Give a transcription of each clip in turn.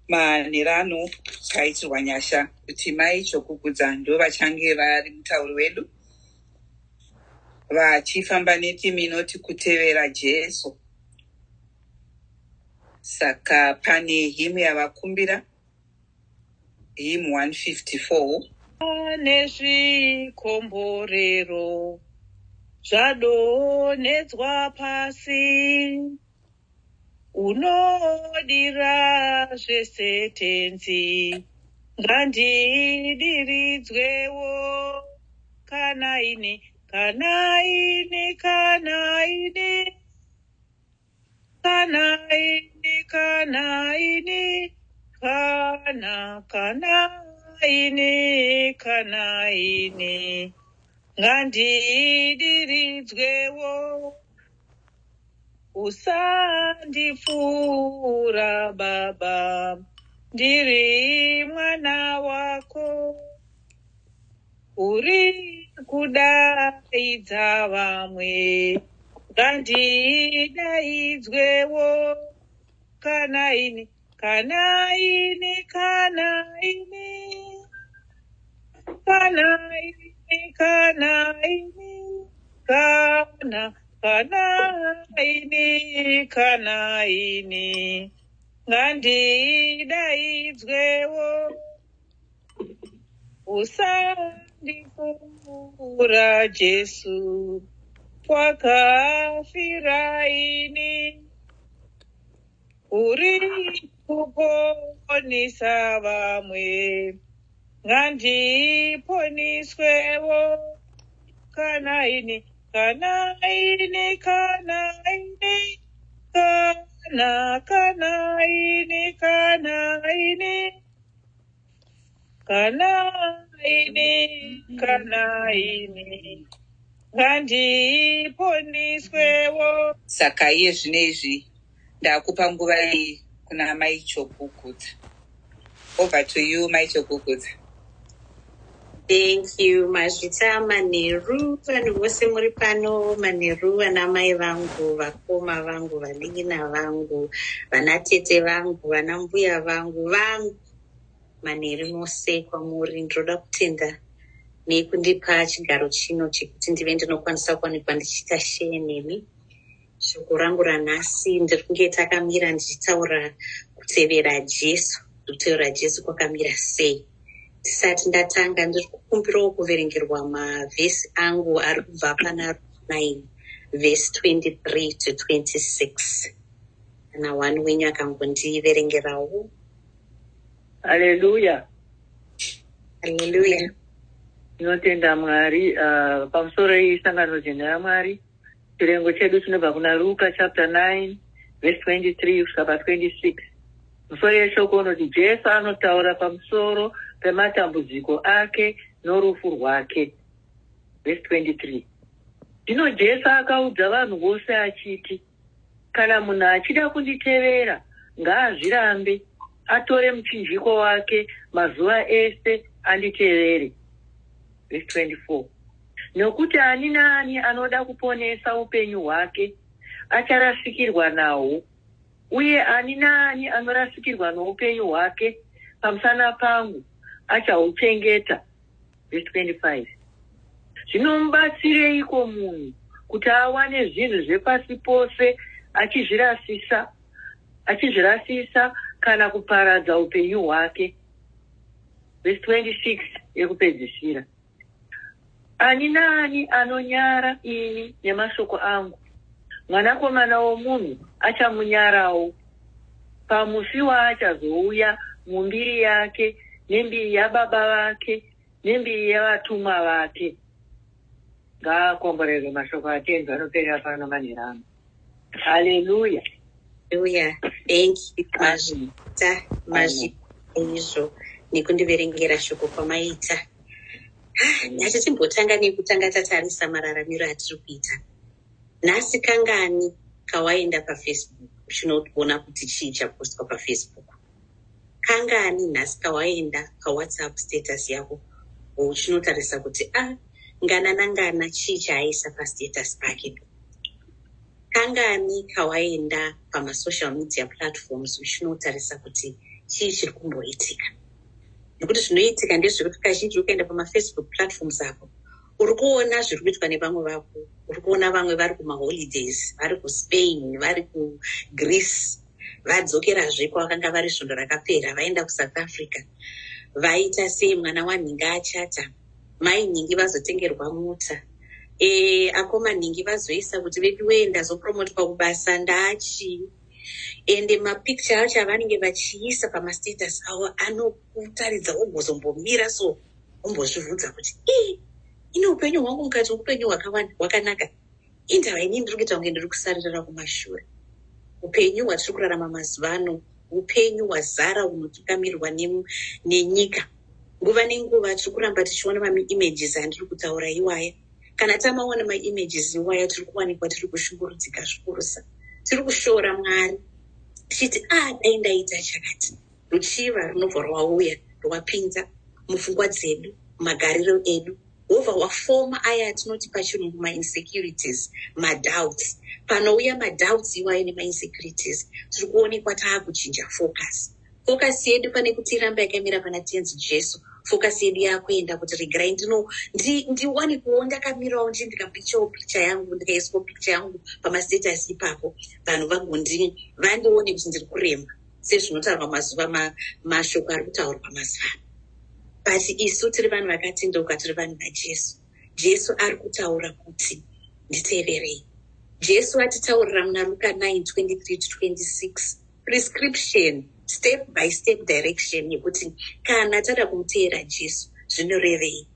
Manheru ano taitirwa nyasha kuti Mai Chokugudza ndovachange vari mutauri wedu vachifamba netimu inoti kutevera Jesu. Saka pane hymn yavakumbira, hymn 154. Nezvikomborero zvadonhedzwa pasi. Unodira zvese Tenzi, ngandidiridzwewo kana ini, kana ini, kana ini, kana ini, kana ini, kana, kana ini, kana ini, ngandidiridzwewo. Usandipfuura Baba, ndiri mwana wako. Uri kudaidza vamwe, ngandidaidzwewo. Kana ini, kana ini, kana ini, kana ini, kana ini, kana, kana ini, kana ini, ngandidaidzwewo. Usandipfuura Jesu, wakafira ini. Uri kuponisa vamwe, ngandiponiswewo. Kana ini, kana ini, kana ini, kana, kana ini, kana ini, kana ini, kana ini, ngandiponiswewo. Saka iye zvino izvi ndakupa nguva iyi kuna Mai Chokugudza. Over to you, Mai Chokugudza. Thank you, mazvita. Manheru vanhu vose muri pano. Manheru vana mai vangu, vakoma vangu, vanin'ina vangu, vana tete vangu, vana mbuya vangu vangu. Manheru mose kwamuri. Ndinoda kutenda nekundipa chigaro chino chekuti ndive ndinokwanisa kuwanikwa ndichiita share nemi shoko rangu ranhasi. Ndiri kunge takamira ndichitaura kutevera Jesu, kutevera Jesu kwakamira sei. Tisati ndatanga, ndiri kukumbirawo kuverengerwa mavhesi angu ari kubva pana 9 vhesi 23 to 26. Kana one wenyu akangondiverengerawo. Haleluya. Haleluya. Tinotenda Mwari. Pamusoro isangano jena raMwari. Chirengo chedu chinobva kuna Luka chapter 9 verse 23 kusvika pa26. Musoro yeshoko unoti Jesu anotaura pamusoro pematambudziko ake norufu rwake. Verse 23: Zvino Jesu akaudza vanhu vose achiti, "Kana munhu achida kunditevera, ngaazvirambe, atore muchinjiko wake mazuva ese, anditevere." Verse 24: Nokuti ani naani anoda kuponesa upenyu hwake acharasikirwa nahwo, uye ani naani anorasikirwa noupenyu hwake pamusana pangu achahuchengeta. Verse 25: Zvinomubatsireiko munhu kuti awane zvinhu zvepasi pose achizvirasisa kana kuparadza upenyu hwake? Verse 26 yekupedzisira: Ani naani anonyara ini nemashoko angu, Mwanakomana woMunhu achamunyarawo pamusi waachazouya mumbiri yake nembiri yaBaba vake nembiri yavatumwa vake. Ngaakomborerwe mashoko aTenzi anoperera pano manheru ano. Haleluya. Haleluya. Thank you, mazvita, mazvita izvo nekundiverengera shoko kwamaita. Nhasi timbotanga nekutanga tatarisa mararamiro atiri kuita nhasi. Kangani kawaenda paFacebook uchinoona kuti chii chapostwa paFacebook? Kangani nhasi kawaenda paWhatsApp status yako uchinotarisa kuti a ngana nangana chii chaaisa pastatus pake? Kangani kawaenda pamasocial media platforms uchinotarisa kuti Chii chiri kumboitika? Nekuti zvinoitika ndezvekuti kazhinji ukaenda pamafacebook platforms apo, uri kuona zviri kuitwa nevamwe vako. Uri kuona vamwe vari kumaholidays, vari kuSpain, vari kuGreece, vadzokerazve kwavakanga vari svondo rakapera, vaenda kuSouth Africa, vaita sei, mwana wanhingi achata, mai nhingi vazotengerwa mota, akoma nhingi vazoisa kuti veduwee ndazopromotwa kubasa ndaachii. Ende mapicture acho avanenge vachiisa pamastatus avo anokutaridza, wogozombomira so wombozvibvunza kuti, ii, ine upenyu hwangu mukati upenyu hwakawanda hwakanaka, indava inini ndiri kuita kunge ndiri kusaririra kumashure? Upenyu hwatiri kurarama mazuva ano upenyu hwazara hunotungamirirwa nenyika. Nguva nenguva tiri kuramba tichiona maimages andiri kutaura iwaya. Kana tamaona maimages iwaya, tiri kuwanikwa tiri kushungurudzika zvikurusa, tiri kushora Mwari tichiti, "A, dai ndaita chakati." Ruchiva runobva rwauya, rwapinza mupfungwa dzedu, mumagariro edu, wobva wafoma aya atinoti pachirungu mainsecurities, madoubts. Panouya madoubts iwayo nemainsecurities, tiri kuonekwa taakuchinja focus. Focus yedu, pane kuti irambe yakamira pana Tenzi Jesu, focus yedu yakuenda kuti regerai ndiwanikewo ndakamirawo, ndikapichawo picture yangu, ndikaiswawo picture yangu pamastatus ipapo, vanhu vagondi vandione kuti ndiri kurema, sezvinotaurwa mazuva, mashoko ari kutaurwa mazuva ano. But isu tiri vanhu vakatendeuka, tiri vanhu vaJesu. Jesu ari kutaura kuti, "Nditeverei." Jesu atitaurira muna Luka 9 23 to 26 prescription, step by step direction yekuti kana tada kumuteera Jesu zvinorevei.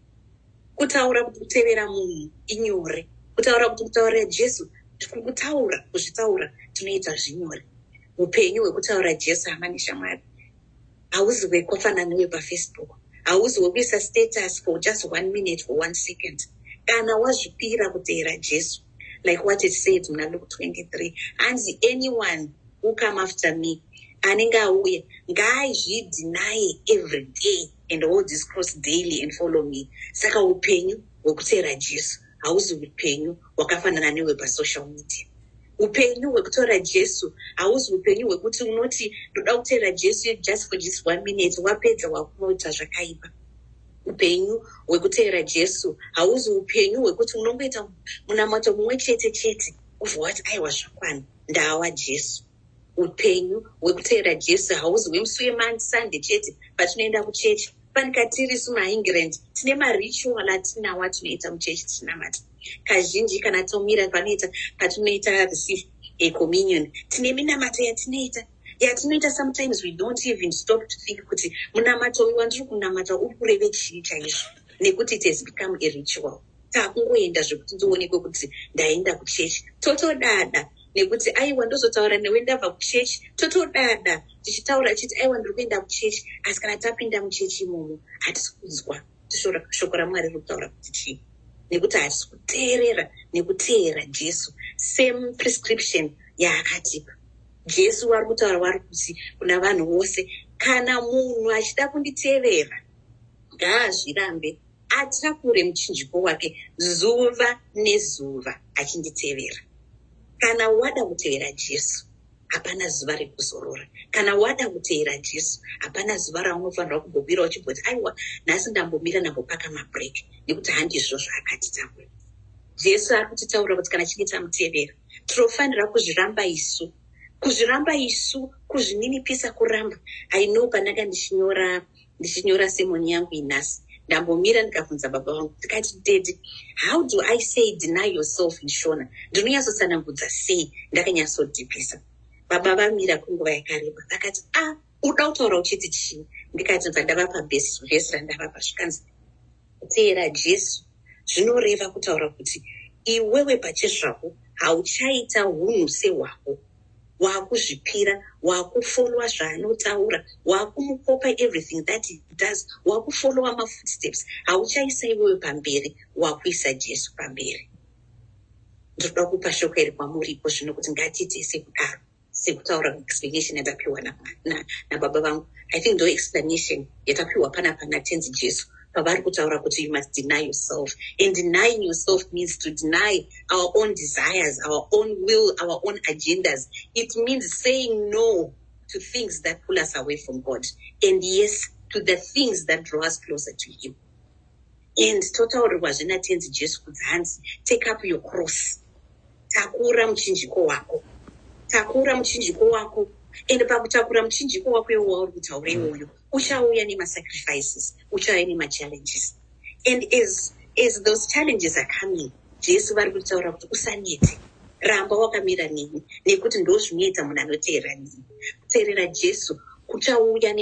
Kutaura kuti kutevera munhu inyore, kutaura kuti kutaurira Jesu, kutaura, kuzvitaura tinoita zvinyore. Upenyu hwekutaura Jesu, hama neshamwari, hauzi hwekufanana newepafacebook, hauzi hwekuisa status for just one minute, for one second. Kana wazvipira kuteera Jesu, like what it said muna Luke 23, hanzi, "Anyone who come after me, anenge auya, ngaazvideny every day and hold his cross daily and follow me." Saka upenyu hwekuteera Jesu hauzi upenyu hwakafanana nehwepasocial media. Upenyu hwekutora Jesu hauzi upenyu hwekuti unoti ndoda kuteera Jesu just for just one minute, wapedza wakunoita zvakaipa. Upenyu hwekuteera Jesu hauzi upenyu hwekuti unongoita munamato mumwe chete chete, ubva wati, "Aiwa, zvakwana, ndawa Jesu." Upenyu hwekuteera Jesu hauzi hwemusi wemaSunday chete patinoenda kuchechi. Fanika tirisu maimmigrant, tine maritual atinawo atinoita muchechi tichinamata. Kazhinji kana tomira panoita patinoita receive a communion, tine minamato yatinoita. Sometimes we don't even stop to think kuti munamato uyu wandiri kunamata uri kureve chii chaizvo, nekuti it has become a ritual. Takungoenda zvekuti ndionekwe kuti ndaenda kuchechi, totodada nekuti, "Aiwa, ndozotaura newe ndabva kuchechi." Totodada tichitaura chiti, "Aiwa, ndiri kuenda kuchechi." Asi kana tapinda muchechi imomo, hatisi kunzwa shoko raMwari riri kutaura kuti chii, nekuti hatisi kuteerera nekuteera Jesu. Same prescription yaakatipa Jesu, wari kutaura, wari kuti kuna vanhu vose, "Kana munhu achida kunditevera, ngaazvirambe, atakure muchinjiko wake zuva nezuva achinditevera." Kana wada kutevera Jesu, hapana zuva rekuzorora. Kana wada kuteera Jesu, hapana zuva raunofanira kumbomira uchimboti, "Aiwa, nhasi ndambomira, ndambopaka mabreak," nekuti handizvo zvaakatitaura. Jesu ari kutitaura kuti kana chinge tamutevera, tinofanira kuzviramba isu, kuzviramba isu, kuzvininipisa, kuramba. I know pandanga ndichinyora sermon yangu inhasi, ndambomira ndikabvunza baba vangu, ndikati, "Daddy, how do I say 'deny yourself' in Shona? Ndinonyatsotsanangudza sei ndakanyatsodhipisa?" Baba vamira kwenguva yakareba, vakati, "A, ah, uda kutaura uchiti chii?" Ndikati, bva ndavapa vhesi randavapa. Zvikanzi, "Kuteera Jesu zvinoreva kutaura kuti iwewe pachezvako hauchaita unhu sehwako, wakuzvipira, wakufollowa zvaanotaura, wakumukopa everything that he does, wakufollowa mafootsteps. Hauchaisa iwewe pamberi, wakuisa Jesu pamberi." Ndinoda kupa shoko iri kwamuripo zvino kuti ngatiite sekudaro, sekutaura explanation yatapiwa nababa vangu. I think ndo explanation yatapiwa panapa naTenzi Jesu pavari kutaura kuti you must deny yourself, and denying yourself means to deny our own desires, our own will, our own agendas. It means saying no to to things that pull us away from God and yes to the things that draw us closer to him. And totaurirwazve naTenzi Jesu kuti hanzi take up your cross, takura muchinjiko wako, takura muchinjiko wako. And pakutakura muchinjiko wako iwo wauri kutaura iwoyo, uchauya nemasacrifices, uchauya nemachallenges. And as those challenges are coming, Jesu vari kutaura kuti usanete, ramba wakamira neni, nekuti ndo zvinoita munhu anoteerera neni. Kuteerera Jesu kuchauya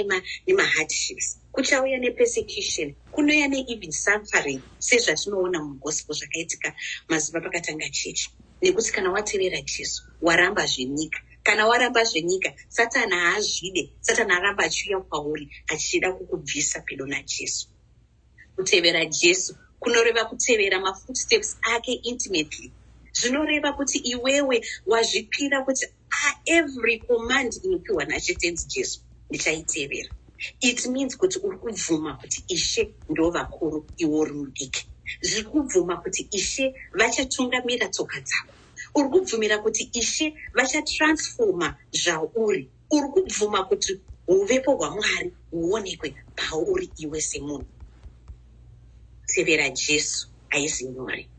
nemahardships, kuchauya nepersecution, kunouya neeven suffering, sezvatinoona mugospel zvakaitika mazuva pakatanga chechi. Nekuti kana wateerera Jesu, waramba zvenyika. Kana waramba zvenyika, Satani haazvide. Satani aramba achiuya kwauri achida kukubvisa pedo naJesu. Kutevera Jesu kunoreva kutevera mafootsteps ake intimately. Zvinoreva kuti iwewe wazvipira kuti every command inopiwa nachetenzi Jesu ndichaitevera. It means kuti uri kubvuma kuti Ishe ndo vakuru, iwe uri mudiki. Zviri kubvuma kuti Ishe vachatungamira tsoka dzako. Uri kubvumira kuti Ishe vachatransfoma zvauri. Uri kubvuma kuti uvepo hwaMwari huonekwe pauri iwe semunhu. Kutevera Jesu haizi nyore.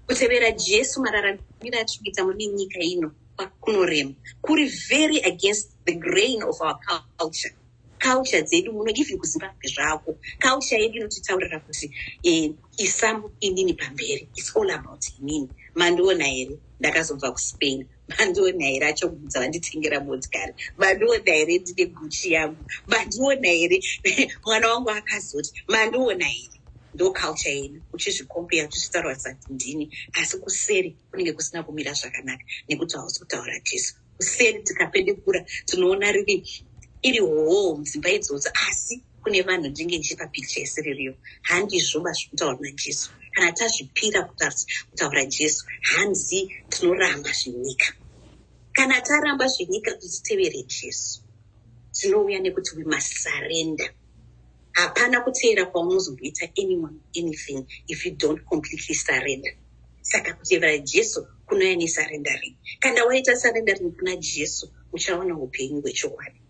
Kutevera Jesu mararamiro atiri kuita mune nyika ino kunorema, kuri very against the grain of our culture. Culture dzedu muno, even kuZimbabwe zvako, culture yedu inotitaurira kuti isa inini pamberi. It's all about inini. Mandiona here ndakazobva kuSpain? Mandiona here achogudza vanditengera motikari? Mandiona here ndine Gucci yangu? Mandiona here mwana wangu akazoti? Mandiona here? Ndo culture yedu. Uchizvikompeya, uchizvitaura sati ndini, asi kuseri kunenge kusina kumira zvakanaka, nekuti hausi kutaura Jesu. Kuseri tikapendekura, tinoona riri iri hoo mudzimba idzodzo, asi kune vanhu ndinge ndichipa picture isiririyo. Handizvo zvinotaurwa naJesu. Kana tazvipira kutaura Jesu, hanzi tinoramba zvenyika. Kana taramba zvenyika kuti titevere Jesu, tinouya nekuti we must surrender. Hapana kuteera kwaunozomboita anyone anything if you don't completely surrender. Saka kutevera Jesu kunouya nesurrendering. Kana waita surrendering kuna Jesu, uchawana upenyu hwechokwadi,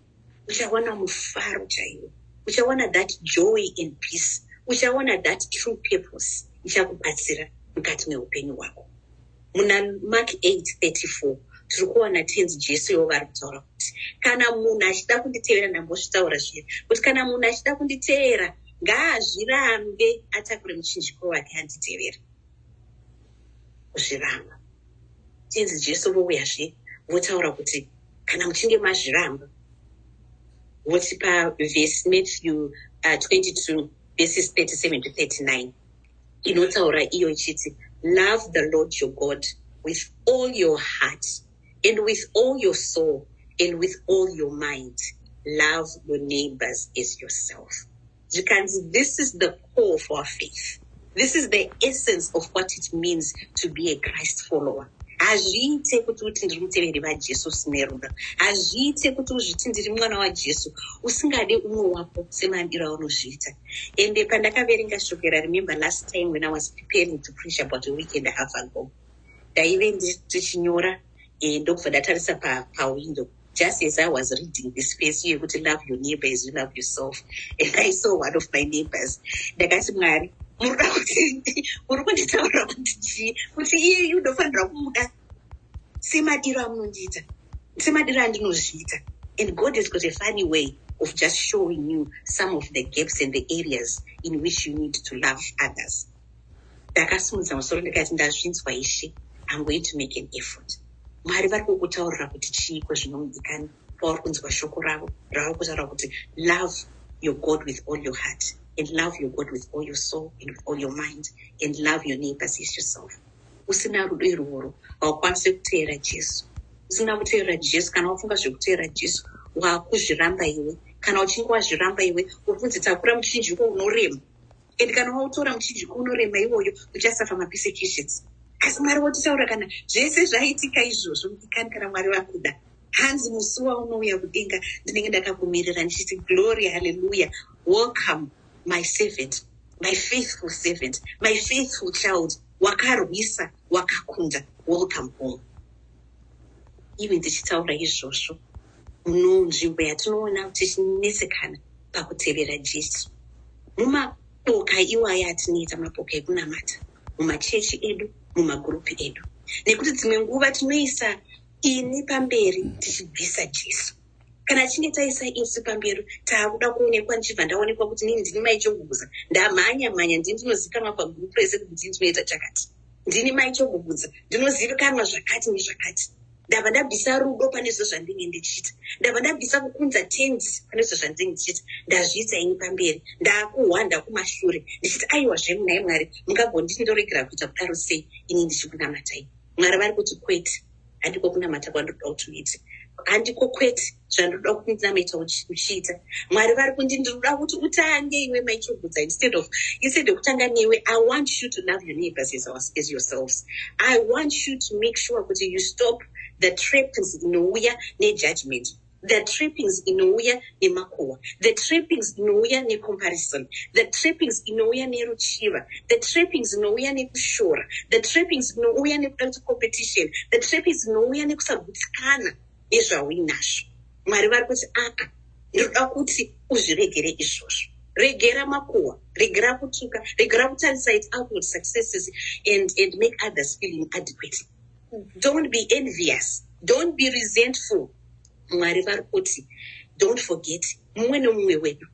uchawana mufaro chaiwo, uchawana that joy and peace, uchawana that true purpose ichakubatsira mukati meupenyu hwako. Muna Mark 8:34 tiri kuwana Tenzi Jesu ivo vari kutaura kuti kana munhu achida kunditeera, ndambozvitaura zviya, kuti kana munhu achida kunditeera, ngaazvirambe, atakure muchinjiko wake, anditevere. Kuzviramba. Tenzi Jesu vouyazve votaura kuti kana muchinge mazviramba, votipa vhesi Matthew 22 verses 37 to 39, inotaura iyo ichiti, "Love the Lord your God with all your heart and with all your soul and with all your mind. Love your neighbors as yourself." Zvikanzi this is the core of our faith. This is the essence of what it means to be a Christ follower. Hazviite kuti uti ndiri muteveri vaJesu usine rudo. Hazviite kuti uzviti ndiri mwana waJesu usingade umwe wako semadiro aunozviita. Ende pandakaverenga shoko iri, remember last time when I was preparing to preach about a week and a half ago, ndaive ndichinyora, ndokubva ndatarisa pawindow just as I was reading this verse yekuti love your neighbor as you love yourself, and I saw one of my neighbors. Ndakati, "Mwari, muri kunditaurira kuti chii? Kuti iyeyu ndofanira kumuda semadiro amunondiita, semadiro andinozviita?" And God has got a funny way of just showing you some of the gaps and the areas in which you need to love others. Ndakasimudza musoro ndikati, "Ndazvinzwa, Ishe. I'm going to make an effort." Mwari vari kukutaurira kuti chiiko zvinomudikani pauri kunzwa shoko ravo ravari kutaura kuti love your God with all your heart and love your God with all your soul and with all your mind and love your neighbors as yourself. Usina rudo irworwo, haukwanisi kuteera Jesu. Usina kuteera Jesu, kana wafunga zvekuteera Jesu, waakuzviramba iwe. Kana uchinge wazviramba iwe, uri kunzi takura muchinjiko unorema. And kana wautora muchinjiko unorema iwoyo, uchasafa mapersecutions. Asi Mwari wotitaura, kana zvese zvaitika izvozvo, mudikani, kana Mwari vakuda, hanzi musi waunouya kudenga, ndinenge ndakakumirira ndichiti, "Glory, hallelujah, welcome my servant, my faithful servant, my faithful child. Wakarwisa, wakakunda. Welcome home." Ive ndichitaura izvozvo. Munzvimbo yatinoona kuti tichinetsekana pakutevera Jesu, mumaboka iwaya atinoita, mapoka ekunamata, mumachechi edu, mumagurupi edu, nekuti dzimwe nguva tinoisa ini pamberi tichibvisa Jesu. Kana tichinge taisa isu pamberi, taakuda kuonekwa, ndichibva ndaonekwa kuti nini ndini Maichogugudza, ndamhanya mhanya, ndini ndinozivikanwa pagurupu rese kuti ndini ndinoita chakati, ndini Maichogugudza, ndinozivikanwa zvakati nezvakati. Ndabva ndabvisa rudo pane zvo zvandinge ndichiita, ndabva ndabvisa kukunza Tenzi pane zvo zvandinge ndichiita, ndazviisa ini pamberi, ndaakuhwanda kumashure ndichiti, "Aiwa zvemunai Mwari, mungagonditi ndoregera kuita kudaro sei ini ndichikunamatai?" Mwari vari kuti, "Kwete, handiko kunamata kwandoda kuti uite, handiko, kwete zvandoda kuti ndinamaita uchiita." Mwari vari kundi, "Ndinoda kuti utange iwe Maichogudza. Instead yekutanga newe, I want you to love your neighbors as yourselves. I want you to make sure kuti you stop the trappings inouya nejudgment, the trappings inouya nemakuhwa, the trappings inouya necomparison, the trappings inouya neruchiva, the trappings inouya nekushora, the trappings inouya nekuda kuti competition, the trappings inouya nekusagutsikana nezvauinazvo." Mwari vari kuti, "Aa, ndinoda kuti uzviregere izvozvo. Regera makuhwa, regera kutuka, regera kutarisa it outward successes and make others feel inadequate. Don't be envious, don't be resentful." Mwari vari kuti, don't forget, mumwe nemumwe wedu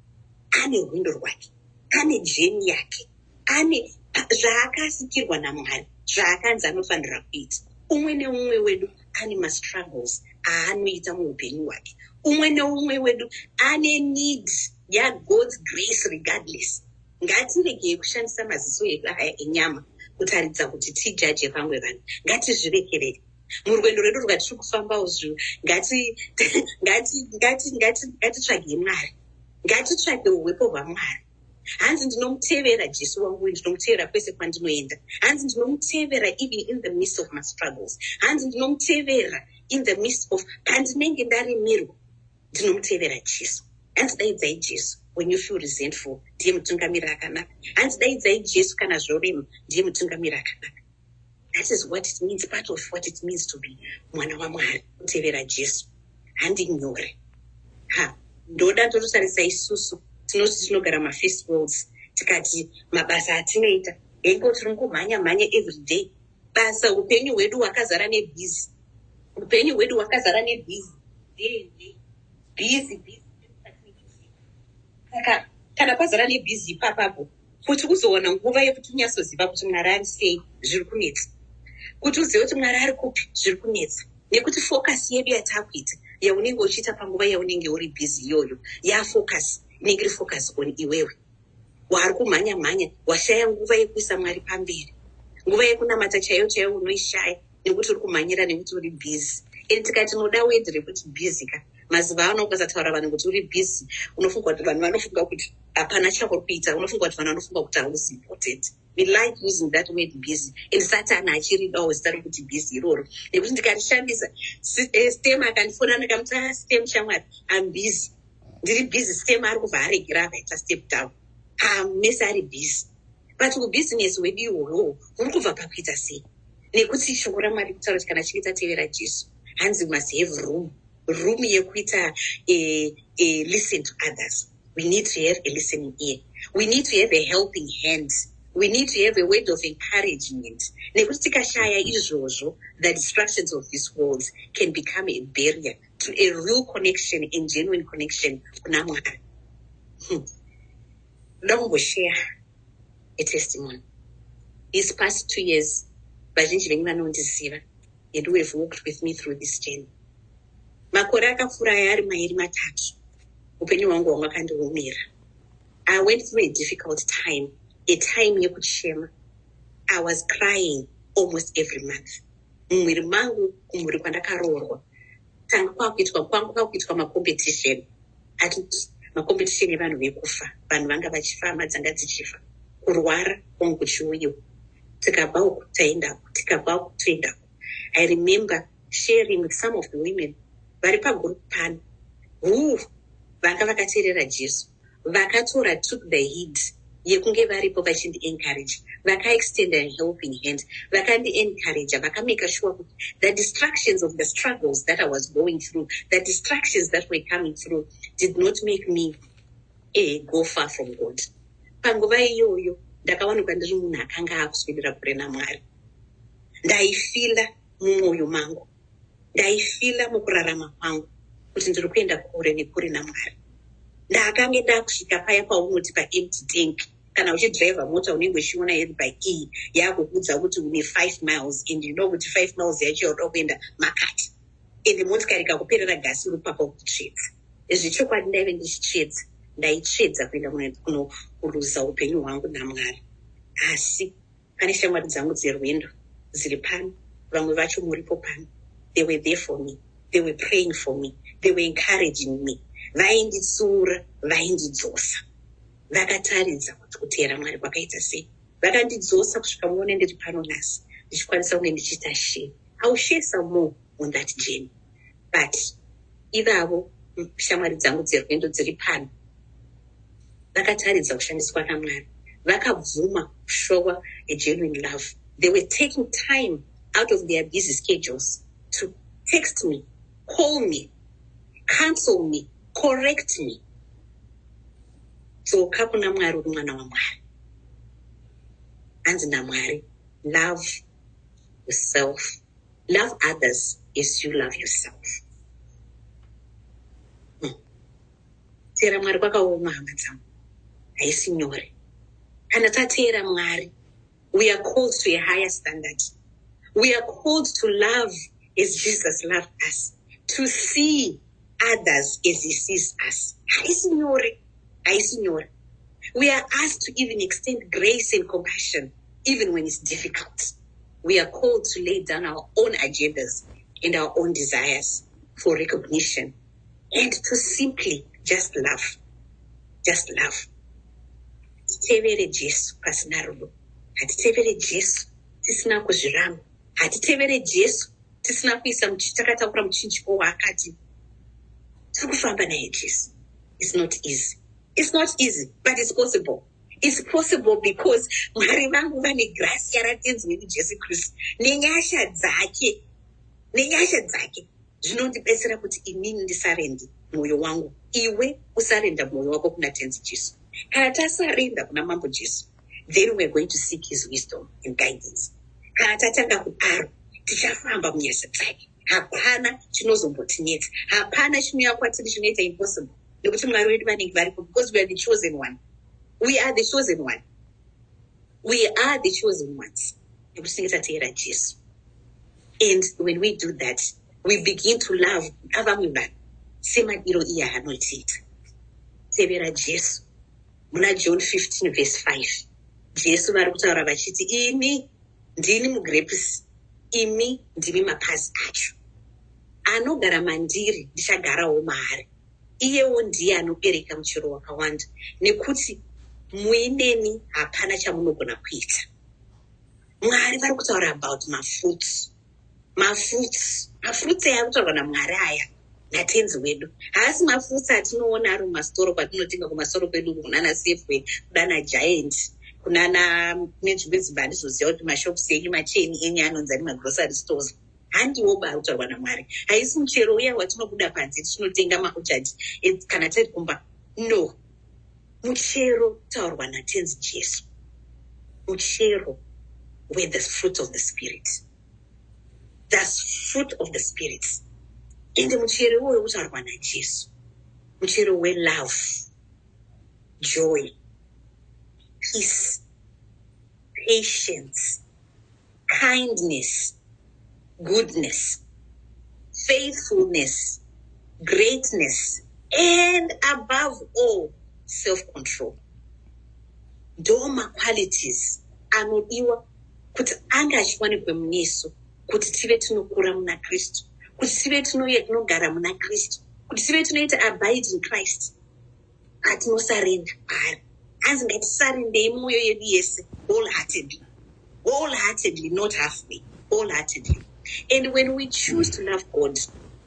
ane rwindo rwake, ane journey yake, ane zvaakasikirwa naMwari, zvaakanzi anofanira kuita. Umwe neumwe wedu ane mastruggles aanoita muupenyu hwake. Umwe neumwe wedu ane need yaGod's grace regardless. Ngatiregei kushandisa maziso edu aya enyama kutaridza kuti tijaje vamwe vanhu. Ngatizvirekerere murwendo rwedu rwatiri kufambawo. Zvinhu ngatitsvagei Mwari, ngatitsvage uwepo hwaMwari. Hanzi, "Ndinomutevera Jesu wangu, ndinomutevera kwese kwandinoenda." Hanzi, "Ndinomutevera even in the midst of my struggles." Hanzi, "Ndinomutevera in the midst of pandinenge ndaremerwa, ndinomutevera Jesu." Hanzi, "Daidzai Jesu when you feel resentful, ndiye mutungamiri akanaka." Hanzi, "Daidzai Jesu kana zvorema, ndiye mutungamiri akanaka." That is what it means, part of what it means to be mwana waMwari, kutevera Jesu. Handi nyore. Ha, ndoda ndototarisa isusu tinoti tinogara mafirst worlds, tikati mabasa atinoita hengo, tiri ngomhanya mhanya every day, basa, upenyu hwedu hwakazara nebusy, upenyu hwedu hwakazara nebusy, day busy, busy. Saka kana kwazara nebusy ipapapo, kuti uzowana nguva yekuti unyatsoziva kuti Mwari ari sei, zviri kunetsa. Kuti uzive kuti Mwari ari kupi, zviri kunetsa, nekuti focus yedu yatakuita, yaunenge uchiita panguva yaunenge uri busy iyoyo, yafocus inenge iri focus on iwewe waari kumhanya mhanya. Washaya nguva yekuisa Mwari pamberi, nguva yekunamata chaiyo chaiyo unoishaya nekuti uri kumhanyira, nekuti uri busy. And tikati tinoda word rekuti busy ka, mazuva ano ukasataura vanhu kuti uri busy, unofunga kuti vanhu vanofunga kuti hapana chauri kuita, unofunga kuti vanhu vanofunga kuti hausi important. We like using that word "busy", and Satani achiridawo zita rekuti busy iroro, nekuti ndikarishandisa, stem akandifona, ndikamuti, "Ah, stem shamwari, am busy, ndiri busy," stem ari kubva aregera, akaita step down. Mese ari busy, but ubusyness hwedu ihwohwo huri kubva pakuita sei? Nekuti shoko raMwari kutaura kuti kana chinge tatevera Jesu, hanzi we must have room yekuita listen to others. We need to have a listening ear, we need to have a helping hand, we need to have a word of encouragement, nekuti tikashaya izvozvo, the distractions of this world can become a barrier to a real connection and genuine connection kuna Mwari. Ndoda kumboshare a testimony. These past 2 years, vazhinji venyu vanondiziva and who have walked with me through this journey, makore akapfuura aya ari mairi matatu, upenyu hwangu hwanga kandiomera. I went through a difficult time, a time yekuchema. I was crying almost every month. Mumwiri mangu, kumhuri kwandakaroorwa, tanga kwakuitwa, kwangu kwakuitwa macompetition, ati macompetition evanhu vekufa. Vanhu vanga vachifa, hama dzanga dzichifa, kurwara kwangu kuchiuyiwa. Tikabva uku taendako, tikabva uku toendako. I remember sharing with some of the women vari pagroup pano who vanga vakateerera Jesu, vakatora, took the heed. Yekunge varipo vachindi-encourage, vakaextenda a helping hand, vakandi-encourage, vakamake sure kuti the distractions of the struggles that I was going through, the distractions that were coming through, did not make me go far from God. Panguva iyoyo ndakawanikwa ndiri munhu akanga akuswedera kure naMwari. Ndaifeela mumwoyo mangu, ndaifeela mukurarama kwangu kuti ndiri kuenda kure nekure naMwari. Ndakange ndakusvika paya paunoti paempty tank. Kana uchidhiraivha mota, unenge uchiona iri by e yakukuudza kuti une 5 miles, and you know kuti 5 miles yacho yauda kuenda makati, ende motikari ikakuperera gasi, uri papa kutsvedza. Zvechokwadi ndaive ndichitsvedza, ndaitsvedza kuenda kuruza upenyu hwangu naMwari. Asi pane shamwari dzangu dzerwendo dziri pano, vamwe vacho muripo pano. They were there for me, they were praying for me, they were encouraging me. Vainditsiura, vaindidzosa, vakataridza kuti kuteera Mwari kwakaita sei. Vakandidzosa kusvika muone ndiri pano nhasi, ndichikwanisa kunge ndichiita share. I will share some more on that journey, but ivavo shamwari dzangu dzerwendo dziri pano vakataridza kushandiswa naMwari, vakabvuma kushowa a genuine love. They were taking time out of their busy schedules to text me, call me, counsel me, correct me. Dzoka kuna Mwari, uri mwana waMwari. Hanzi naMwari, "Love yourself, love others as you love yourself." Teera Mwari kwakaoma, hama dzangu, haisi nyore. Kana tateera Mwari, we are called to a higher standard. We are called to love as Jesus loved us, to see others as he sees us. Haisi nyore, haisi nyore. We are asked to even extend grace and compassion even when it's difficult. We are called to lay down our own agendas and our own desires for recognition and to simply just love, just love. Titevere Jesu pasina rudo, hatitevere Jesu tisina kuzviramba, hatitevere Jesu tisina kuisa takatakura muchinjiko waakati tiri kufamba naye Jesu. It's not easy, it's not easy, but it's possible. It's possible because Mwari vangu vane grace yaratenzi wedu Jesu Kristu nenyasha dzake, nenyasha dzake zvinondibetsera kuti inini ndisurrender mwoyo wangu, iwe usurrender mwoyo wako kuna Tenzi Jesu. Kana tasurrender kuna Mambo Jesu, then we are going to seek his wisdom and guidance. Kana tatanga kudaro, tichafamba munyasha dzake. Hapana chinozombotinetsa, hapana chinouya kwatiri chinoita impossible, nekuti Mwari wedu vanenge varipo, because we are the chosen one. We are the chosen one, we are the chosen ones, nekuti tinenge tateera Jesu. And when we do that, we begin to love avamwe vanhu semadiro iye aanotiita. Tevera Jesu. Muna John 15 verse 5, Jesu vari kutaura vachiti, "Imi ndini mugrapes, imi ndimi mapazi acho. Anogara mandiri, ndichagarawo maari, iyewo ndiye anobereka muchero wakawanda, nekuti muineni hapana chamunogona kuita." Mwari vari kutaura about mafruits, mafruits, mafruits aya kutaurwa naMwari aya naTenzi wedu haasi mafruits atinoona ari mumasitoro kwatinotenga kumasitoro kwedu, kunana Safeway, kunana Giant, kunana nenzvimbo dzimba. Handizoziva kuti mashops enyu, machain enyu anonzi ani, magrocery stores. Handiwo ba ari kutaurwa naMwari. Haisi muchero uya watinobuda panze tichinotenga maorchard kana tiri kumba. No, muchero taurwa naTenzi Jesu, muchero with the fruit of the Spirit, the fruit of the Spirit. Ende muchero iwoyo kutaurwa naJesu muchero welove, joy, peace, patience, kindness, goodness, faithfulness, greatness, and above all, self-control. Ndo maqualities anodiwa kuti ange achiwanikwe munesu, kuti tive tinokura muna Kristu, kuti tive tinouye tinogara muna Kristu, kuti tive tinoita abide in Christ. Atinosurrender paari, hanzi ngatisurrenderei mwoyo yedu yese wholeheartedly, wholeheartedly, not halfway, wholeheartedly. And when we choose to love God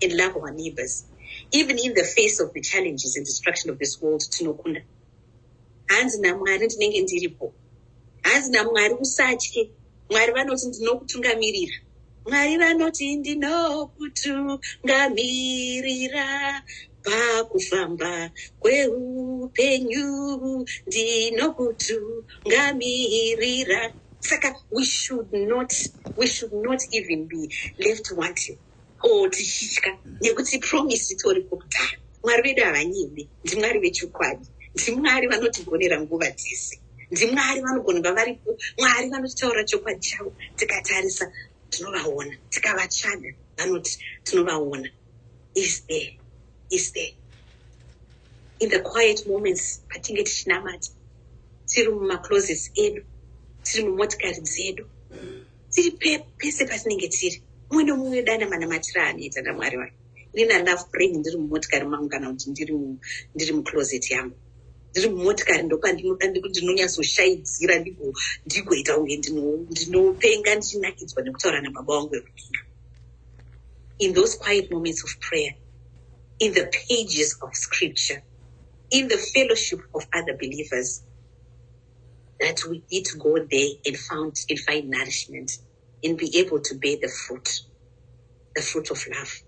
and love our neighbors, even in the face of the challenges and destruction of this world, tinokunda. Hanzi naMwari ndinenge ndiripo. Hanzi naMwari usatye. Mwari vanoti ndinokutungamirira. Mwari vanoti ndinokutungamirira pakufamba kweupenyu, ndinokutungamirira. Saka we should not even be left wanting or tichitya, nekuti promise itoripo kudhara. Mwari vedu havanyebi, ndiMwari vechokwadi, ndiMwari vanotigonera nguva dzese, ndiMwari vanogona kunga varipo. Mwari vanotitaurira chokwadi chavo. Tikatarisa tinovaona, tikavatsvaga vanoti tinovaona. Is there, is there in the quiet moments patinge tichinamata, tiri mumaclosets edu, tiri mumotikari dzedu, tiri pese patinenge tiri, mumwe nomumwe dana manamatiro aanoita naMwari wake. Inini I love praying ndiri mumotikari mangu kana kuti ndiri mucloset yangu. Ndiri mumotikari ndopandinonyatsoshaidzira, ndigoita kunge ndinopenga ndichinakidzwa nekutaura nababa vangu vekudenga. In those quiet moments of prayer, in the pages of scripture, in the fellowship of other believers, that we need to go there and find nourishment and be able to bear the fruit of love.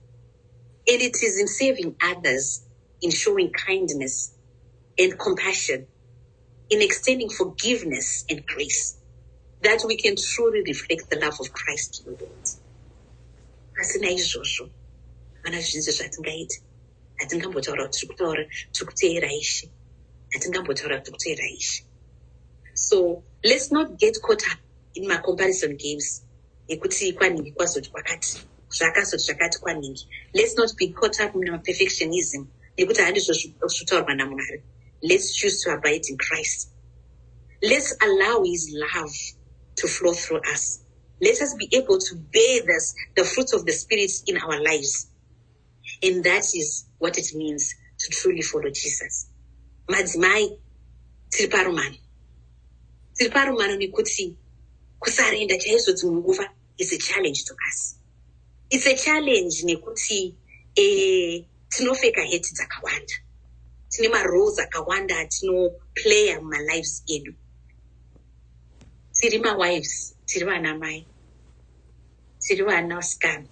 And it is in serving others, in showing kindness and compassion, in extending forgiveness and grace, that we can truly reflect the love of Christ to the world. Pasina izvozvo hapana zvizhinji zvatingaita. Hatingambotaura kuti tiri kutaura tiri kuteera Ishe. Hatingambotaura kuti tiri kuteera Ishe. So let's not get caught up in macomparison games ekuti kwanhingi kwazoti kwakati, zvakazoti zvakati kwanhingi. Let's not be caught up mumaperfectionism, nekuti handizvo zvinotaurwa naMwari. Let's choose to abide in Christ. Let's allow his love to flow through us. Let us be able to bear the fruits of the Spirit in our lives, and that is what it means to truly follow Jesus. Madzimai, tiri parumano, tiri parumano, nekuti kusurrender chaizvo dzimwe nguva is a challenge to us. It's a challenge nekuti tinopfeka heti dzakawanda, tine maroles akawanda atinoplaya mumalives edu. Tiri mawives, tiri vana mai, tiri vanasikana,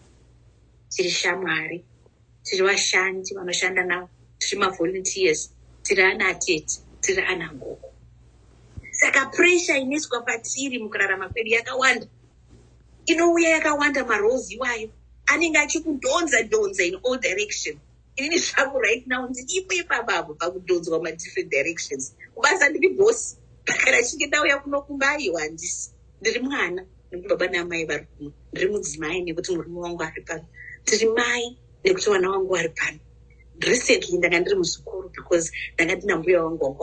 tiri shamwari, tiri vashandi vanoshanda navo, tiri mavolunteers, tiri ana atete, tiri ana gogo. Saka pressure inoiswa patiri mukurarama kwedu yakawanda, inouya yakawanda. Maroles iwayo anenge achikudhonza dhonza in all direction. Inini zvangu right now ndiripo ipapapo pakudhonzwa madifferent directions. Kubasa ndiri bosi, kana chinge ndauya kuno kumba, aiwa, handisi. Ndiri mwana nekuti baba namai vari kuno. Ndiri mudzimai nekuti murume wangu ari pano. Ndiri mai nekuti vana vangu vari pano. Recently ndanga ndiri muzukuru because ndanga ndina mbuya vangu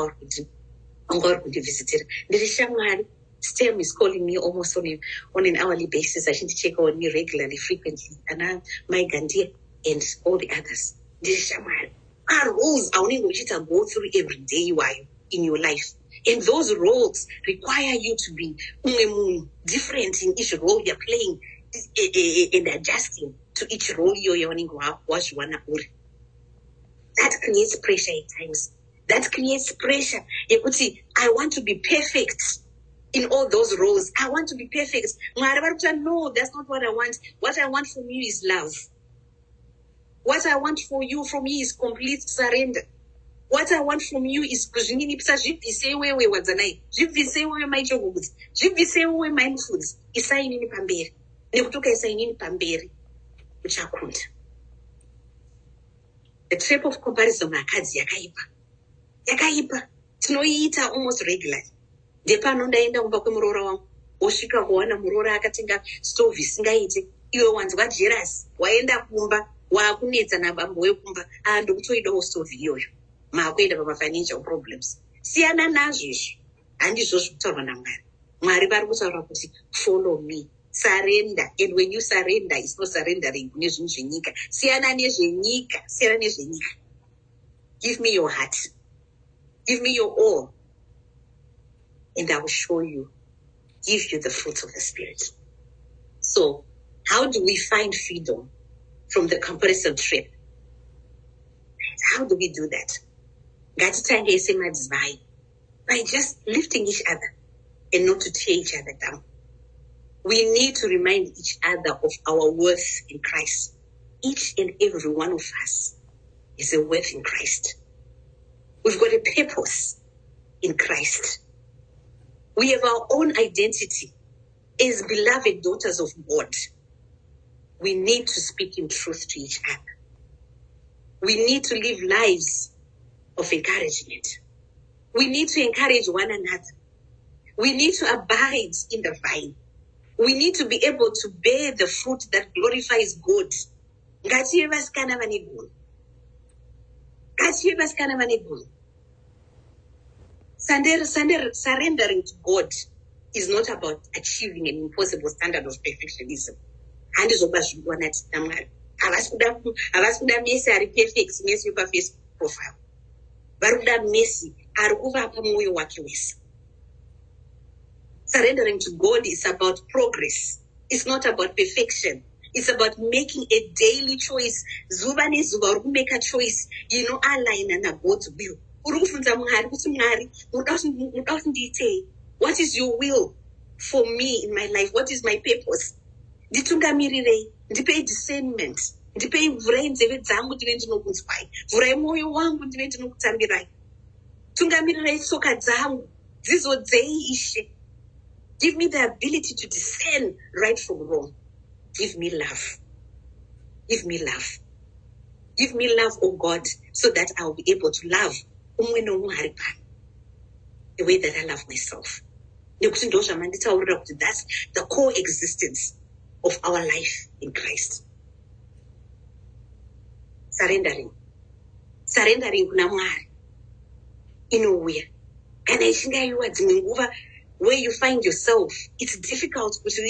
vanga vari kundivhizitira. Ndiri shamwari. Stem is calling me almost on an hourly basis, achindicheka on me regularly, frequently, ana mai Gandia and all the others. Ndiri shamwari. Maroles aunenge uchiita go through every day iwayo in your life, and those roles require you to be umwe munhu different in each role you're playing and adjusting to each role iyoyo yaunenge wazviwana uri. That creates pressure at times. That creates pressure yekuti I want to be perfect in all those roles. I want to be perfect. Mwari vari kuti, "No, that's not what I want. What I want from you is love. What I want for you from you is complete surrender. What I want from you is kuzvininipisa. Zvibvise iwewe, Wadzanai. Zvibvise iwewe, Maichogogudzi. Zvibvise iwewe, Mindfoods. Isai inini pamberi, nekuti ukaisa inini pamberi uchakunda." The trap of comparison, akadzi, yakaipa, yakaipa. Tinoiita almost regularly. Ndepano ndaenda kumba kwemuroora wangu, wosvika kuwana muroora akatenga stove isingaite. Iwe wanzwa jealous, waenda kumba, waakunetsa nabambo wekumba, a ndokutoidawo stove iyoyo. Maakuenda pamafinancial problems. Siyana nazvo izvo, handizvo zviri kutaurwa naMwari. Mwari vari kutaura kuti follow me, surrender. And when you surrender, is not surrendering kune zvinhu zvenyika. Siyana nezvenyika, siyana nezvenyika. Give me your heart, give me your all, and I will show you, give you the fruits of the Spirit. So how do we find freedom from the comparison trap? How do we do that? Ngatitangei semadzimai. By just lifting each other and not to tear each other down. We need to remind each other of our worth in Christ. Each and every one of us is a worth in Christ. We've got a purpose in Christ. We have our own identity as beloved daughters of God. We need to speak in truth to each other. We need to live lives of encouragement. We need to encourage one another. We need to abide in the vine. We need to be able to bear the fruit that glorifies God. Ngative vasikana vane gono. Ngative vasikana vane gono. Surrendering to God is not about achieving an impossible standard of perfectionism. Handizvoba zvikuwana naMwari. Havasi kuda Messi ari perfect, Messi wepaFacebook profile. Vari kuda Messi ari kuvapa mwoyo wake wese. Surrendering to God is about progress. It's not about perfection. It's about making a daily choice. Zuva nezuva uri kumake choice inoaligna naGod's will. Uri kubvunza Mwari kuti, "Mwari, munoda kuti ndiitei? What is your will for me in my life? What is my purpose? Nditungamirirei, ndipei discernment, ndipei, vhurai nzeve dzangu ndive ndinokunzwai, vhurai mwoyo wangu ndive ndinokutambirai, tungamirirai tsoka dzangu, dzizodzei Ishe. Give me the ability to discern right from wrong. Give me love. Give me love. Give me love, oh God, so that I'll be able to love umwe neumwe ari pano the way that I love myself. Nekuti ndo zvamanditaurira kuti that's the core existence of our life in Christ." Surrendering. Surrendering kuna Mwari inouya kana ichinge aiwa. Dzimwe nguva where you find yourself, it's difficult kuti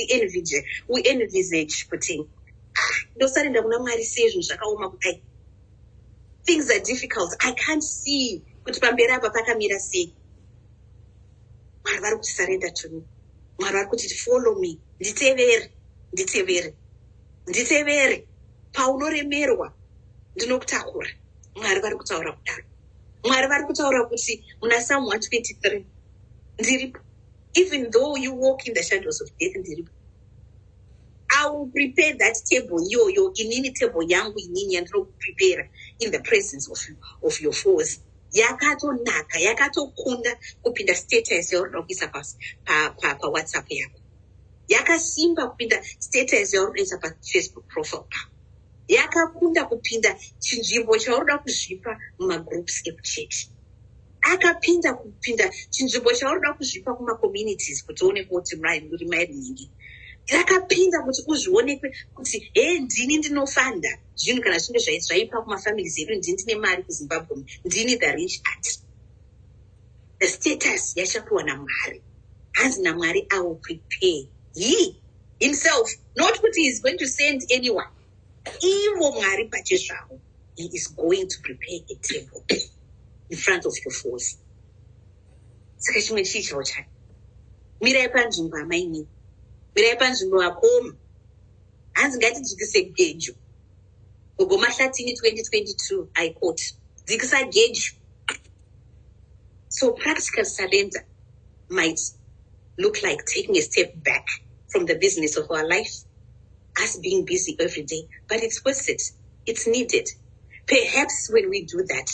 uenvisage kuti, "Ah, ndosurrender kuna Mwari sei zvinhu zvakaoma kudai? Things are difficult. I can't see kuti pamberi apa pakamira sei." Mwari vari kuti, "Surrender to me." Mwari vari kuti, "Follow me, nditevere, nditevere, nditevere. Paunoremerwa ndinokutakura." Mwari vari kutaura kudaro. Mwari vari kutaura kuti muna Psalm 123, "Ndiripo. Even though you walk in the shadows of death, ndiripo. I will prepare that table iyoyo inini, table yangu inini yandinokuprepare in the presence of your foes. Yakatonaka, yakatokunda kupinda status yauri kuisa paWhatsApp yako. Yakasimba kupinda status yauri kuisa paFacebook profile pako. Yakakunda kupinda chinzvimbo chauri kuzvipa mumagroups ekuchechi. Akapinda kupinda chinzvimbo chauri kuzvipa kumacommunities kuti uonekwe kuti uri mai ningi. Rakapinda kuti uzvionekwe kuti, he, ndini ndinofanda zvinhu kana zvinge zvaipa kumafamilies edu, ndini ndine mari kuZimbabwe, ndini the rich aunt." The status yachapiwa naMwari. Hanzi naMwari, "I will prepare." He himself, not kuti he is going to send anyone. Ivo Mwari pachezvavo, he is going to prepare a table in front of your foes. Saka chimwe chii chavo chake? Mirai panzvimbo, amainini. Mirai panzvimbo, vakoma. Hanzi ngatidzikise gejo. Gogo Mahlatini 2022, I quote, "Dzikisa gejo." So practical surrender might look like taking a step back from the business of our life, us being busy every day, but it's worth it. It's needed. Perhaps when we do that,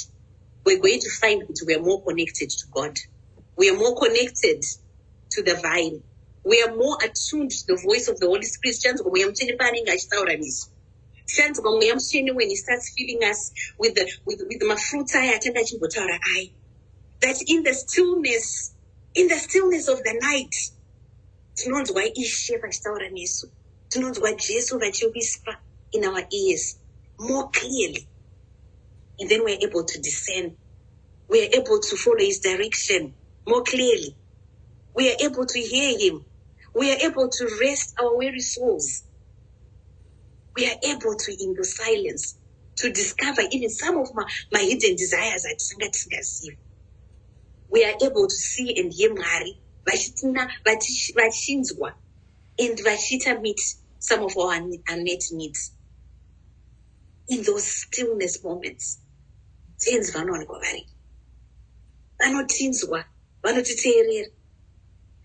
we're going to find that we're more connected to God. We are more connected to the vine. We are more attuned to the voice of the Holy Spirit. Tichanzwa Mweya Mutsvene paanenge achitaura nesu. Tichanzwa Mweya Mutsvene when he starts filling us with mafruits aya atanga achimbotaura aya. That in the stillness of the night, tinonzwa Ishe vachitaura nesu. Tinonzwa Jesu vachiwhisper in our ears more clearly. And then we're able to discern. We are able to follow his direction more clearly. We are able to hear him. We are able to rest our weary souls. We are able to, in the silence, to discover even some of my hidden desires atisanga tisingazivi. We are able to see and hear Mwari vachinzwa and vachiita meet some of our unmet needs. In those stillness moments, Tenzi vanowanikwa vari vanotinzwa. Vanotiteerera.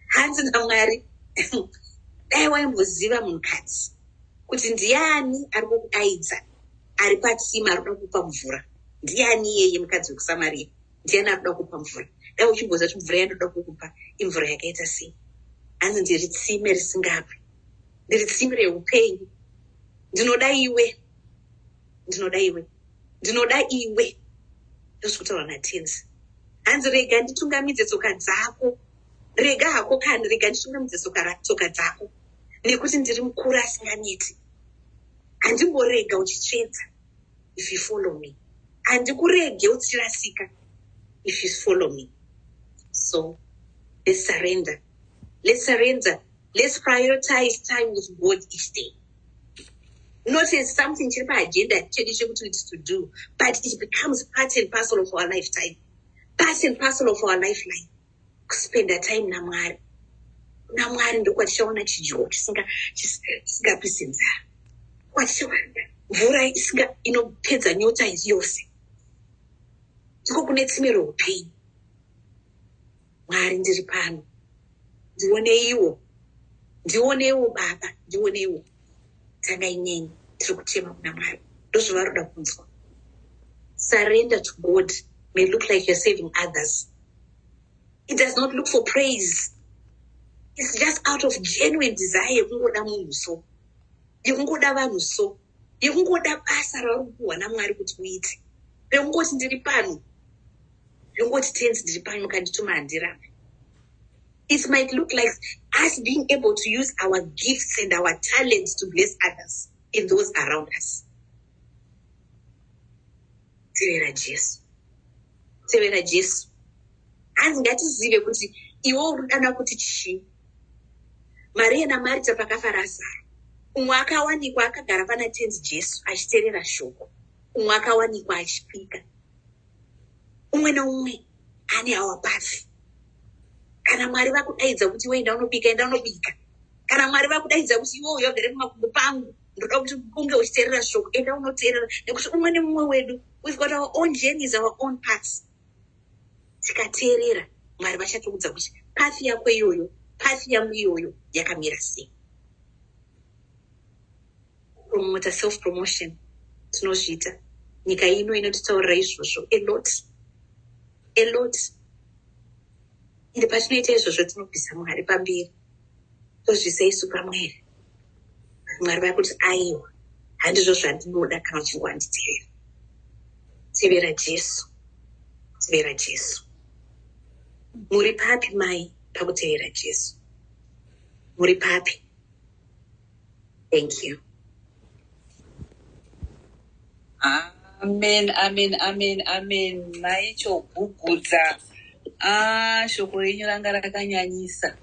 Hanzi naMwari, dai waimboziva munhukadzi kuti ndiani ari kukudaidza ari patsime ari kuda kupa mvura. Ndiani iyeye mukadzi wekuSamaria? Ndiani ari kuda kupa mvura? Dai uchimboziva kuti mvura yandoda kukupa imvura yakaita sei. Hanzi ndiri tsime risingapwi. Ndiri tsime reupenyu. Ndinoda iwe. Ndinoda iwe. Ndinoda iwe. Ndozviri kutaurwa naTenzi. Hanzi rega nditungamidze tsoka dzako. Rega hako kani, rega nditungamidze tsoka dzako. Nekuti ndiri mukuru asinganeti. Handimborega uchitsvedza if you follow me. Handikurege uchirasika if you follow me. So let's surrender. Let's surrender. Let's prioritize time with God each day. Not as something chiri paagenda chedu chekuti it's to do, but it becomes part and parcel of our lifetime. Part and parcel of our lifeline. Kuspenda time naMwari. NaMwari ndokwatichaona chidyo chisingapisi nzara. Kwatichawana mvura inopedza nyota yose. Ndiko kune tsime roupenyu. Mwari ndiri pano. Ndioneiwo. Ndioneiwo Baba. Ndioneiwo. Tangai neni. Tiri kuchema kuna Mwari. Ndozvavari kunzwa. Surrender to God may look like you're saving others. It does not look for praise. It's just out of genuine desire yekungoda munhu so. Yekungoda vanhu so. Yekungoda basa rauri kupuhwa naMwari kuti uite. Rekungoti ndiri pano. Rekungoti Tenzi ndiri pano mukandituma handirambi. It might look like us being able to use our gifts and our talents to bless others and those around us. Tevera Jesu. Tevera Jesu. Hanzi ngatizive kuti iwe uri kudana kuti chii. Mariya naMarita pakafa Razaro. Umwe akawanikwa akagara pana Tenzi Jesu achiteerera shoko. Umwe akawanikwa achipika. Umwe naumwe ane our path. Kana Mwari vakudaidza kuti iwe enda unobika, enda unobika. Kana Mwari vakudaidza kuti iwe uya ugare pamakumbo pangu, ndoda kuti unge uchiteerera shoko, enda unoteerera. Nekuti umwe nemumwe wedu, we've got our own journeys, our own paths. Tikateerera, Mwari vachatiudza kuti path yako iyoyo, path yangu iyoyo yakamira sei. Promota self promotion tinozviita. Nyika ino inotitaurira izvozvo a lot. A lot. Ende patinoita izvozvo tinobvisa Mwari pamberi. Tozviisa isu pamweri. Mwari vakuti aiwa, handizvo zvandinoda kana uchinge wanditeerera. Tevera Jesu. Tevera Jesu. Muri papi mai pakutevera Jesu? Muri papi? Thank you. Amen, amen, amen, amen. Mai Chogugudza. Ah, shoko renyu ranga rakanyanyisa.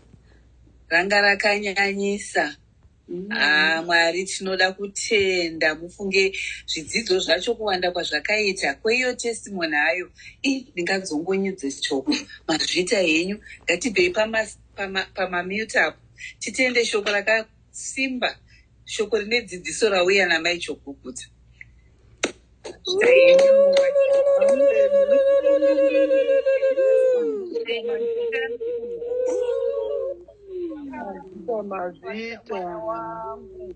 Ranga rakanyanyisa. Ah, Mwari tinoda kutenda mufunge zvidzidzo zvacho kuwanda kwazvakaita kweiyo testimony hayo i ndingadzongonyedze shoko mazvita henyu. Ngatibvei pamamute apo titende shoko rakasimba, shoko rine dzidziso rauya namai Chogugudza. Mazvita henyu. Mazvita, mazvita. Mwana wangu.